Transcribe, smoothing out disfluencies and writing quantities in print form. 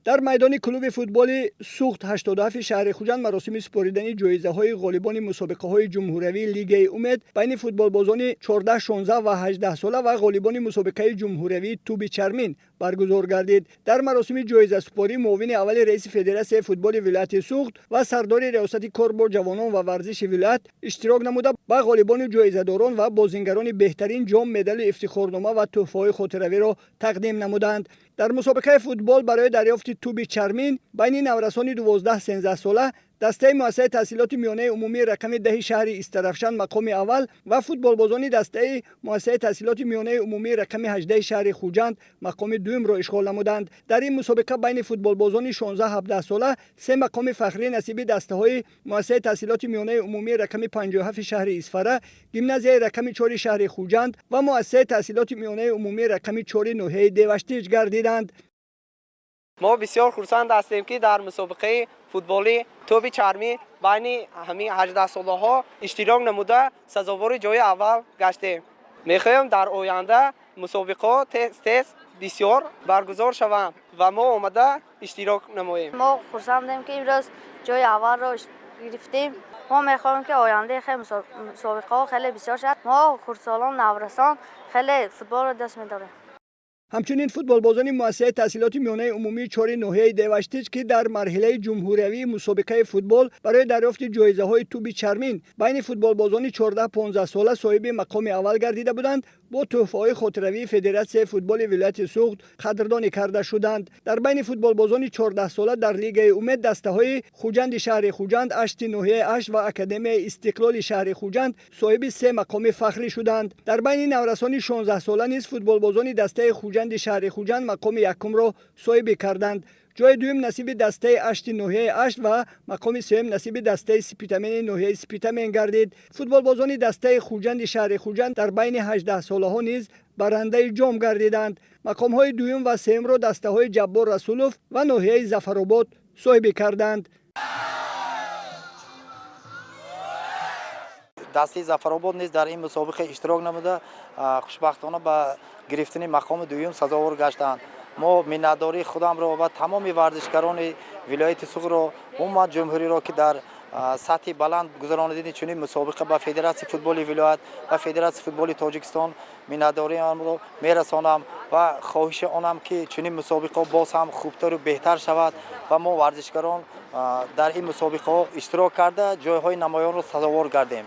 Дар майдони клуби футболи Суғд 87 шаҳри Хуҷанд маросими супоридани ҷоизаҳои ғолибони мусобиқаҳои ҷумҳуриявии Лигаи Умед байни футболбозони 14, 16 ва 18 сола ва ғолибони мусобиқаи ҷумҳуриявии Туби чармин баргузор гардид. Дар маросими ҷоизасупорӣ муовини аввали раиси Федератсияи футболи вилояти Суғд ва сардори Риёсати кор бо ҷавонон ва варзиши вилоят иштирок намуда, ба ғолибону ҷоизадорон ва бозингарони беҳтарин ҷом, медалу ифтихорнома ва тӯҳфаҳои хотиравиро тақдим намуданд. Дар мусобиқаи футбол барои дарёфти туби чармин байни наврасони 12-13 сола дастаи муассисаи таҳсилоти миёнаи умумии рақами 10 шаҳри Истаравшан мақоми аввал ва футболбозони дастаи муассисаи таҳсилоти миёнаи умумии рақами 18 шаҳри Хуҷанд мақоми дуюмро ишғол намуданд. Дар ин мусобиқа байни футболбозони 16-17 сола се мақоми фахрӣ насиби дастаҳои муассисаи таҳсилоти миёнаи умумии рақами 57 шаҳри Исфара, гимназияи рақами 4 шаҳри Хуҷанд ва муассисаи таҳсилоти миёнаи умумии рақами 4 ноҳияи Деваштич гардиданд. Мо бисёр хурсанд ҳастем, ки дар мусобиқаи футболи тӯби чармӣ байни ҳамин 18-солаҳо иштирок намуда, сазовори ҷои аввал гаштем. Мехоҳем, дар оянда мусобиқаҳо тез тез бисёр баргузор шаванд ва мо омада иштирок намоем. Мо хурсандем, ки имрӯз ҷои аввалро гирифтем. Мо мехоҳем, ки ояндаи хеле мусобиқаҳо хеле бисёр шавад. Мо хурдсолон, наврасон хеле футболро дӯст медорем. Ҳамчунин футболбозони муассисаи таҳсилоти миёнаи умумии 4 ноҳияи Деваштич, ки дар марҳилаи ҷумҳуриявии мусобиқаи футбол барои дарёфти ҷоизаҳои туби чармин байни футболбозони 14-15 сола соҳиби мақоми аввал гардида буданд, бо тӯҳфаҳои хотиравии Федератсияи футболи вилояти Суғд қадрдонӣ карда шуданд. Дар байни футболбозони 14 сола дар Лигаи Умед дастаҳои Хуҷанди шаҳри Хуҷанд, Ашти ноҳияи Ашт ва Академияи Истиқлоли шаҳри Хуҷанд соҳиби се мақоми фахрӣ шуданд. Дар байни наврасони 16 сола низ футболбозони дастаи Хуҷанди шаҳри Хуҷанд мақоми якумро соҳибӣ карданд. Ҷои дуюм насиби дастаи Ашти ноҳияи Ашт ва мақоми сеюм насиби дастаи Спитамени ноҳияи Спитамен гардид. Футболбозони дастаи Хуҷанди шаҳри Хуҷанд дар байни 18-солаҳо низ барандаи ҷом гардиданд. Мақомҳои дуюм ва сеюмро дастаҳои Ҷаббор Расулов ва ноҳияи Зафаробод соҳибӣ карданд. Дастаи Зафаробод низ дар ин мусобиқа иштирок намуда, хушбахтона ба гирифтани мақоми дуюм сазовор гаштанд. Мо миннатдории худамро ва тамоми варзишгарони вилояти Суғдро, умуман ҷумҳуриро, ки дар сатҳи баланд гузаронидани чунин мусобиқа, ба Федератсияи футболи вилоят ва Федератсияи футболи Тоҷикистон миннатдориамро мерасонам ва хоҳиши онам, ки чунин мусобиқаҳо боз ҳам хубтару беҳтар шавад ва мо варзишгарон дар ин мусобиқаҳо иштирок карда, ҷойҳои намоёнро сазовор гардем.